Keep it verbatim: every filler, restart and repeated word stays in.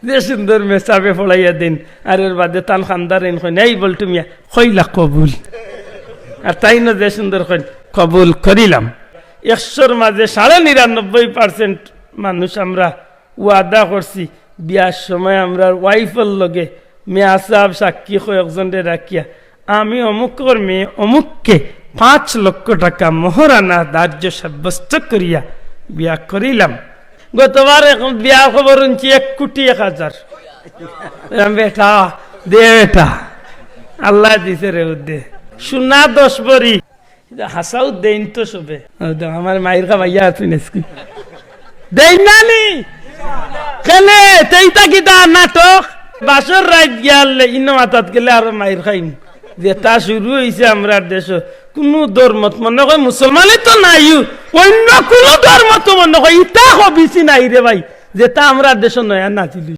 যে সুন্দর মেসাবে পড়াইয়া দেইন, আর এর বাদে তান খান্দার ইন কইন, "এই বল্টু মিয়া, কইলা কবুল।" আর তাইনও যে সুন্দর কইন, "কবুল করিলাম।" একশোর মাঝে সাড়ে নিরানব্বই পার্সেন্ট মানুষ আমরা ওয়াদা করছি, বিয়ার সময় আমরার ওয়াইফর লগে মেয়াসাব সাক্ষী কয়েকজনরে রাখিয়া, "আমি অমুকর মেয়ে অমুককে পাঁচ লক্ষ টাকা মোহরানা ধার্য সাব্যস্ত করিয়া বিয়া করিলাম।" গতবার এক বিয়ার খবর হুনছি এক কোটি এক হাজার। এরম বেটা, দে বেটা, আল্লায় দিছে রে, দে। সোনা দশ ভরি, হাছাউ দেইন তো সবে। ও তো আমার মাইর খাবাইয়া আছইন আজকে। দেইন না নি? কেনে? তেইতা কিতা নাটক? বাসর রাইত গিয়ালে ইনো মাতাত গেলে আরো মাইর খাইমু। যেটা শুরু অইছে আমরার দেশো, কুনু ধর্মত মনে কয় মুসলমানে তো নাইও, অইন্য কুনু ধর্মত মনে কয় ইতা খবিছি নাই রে ভাই, যেটা আমরার দেশো নয়া নাছিল।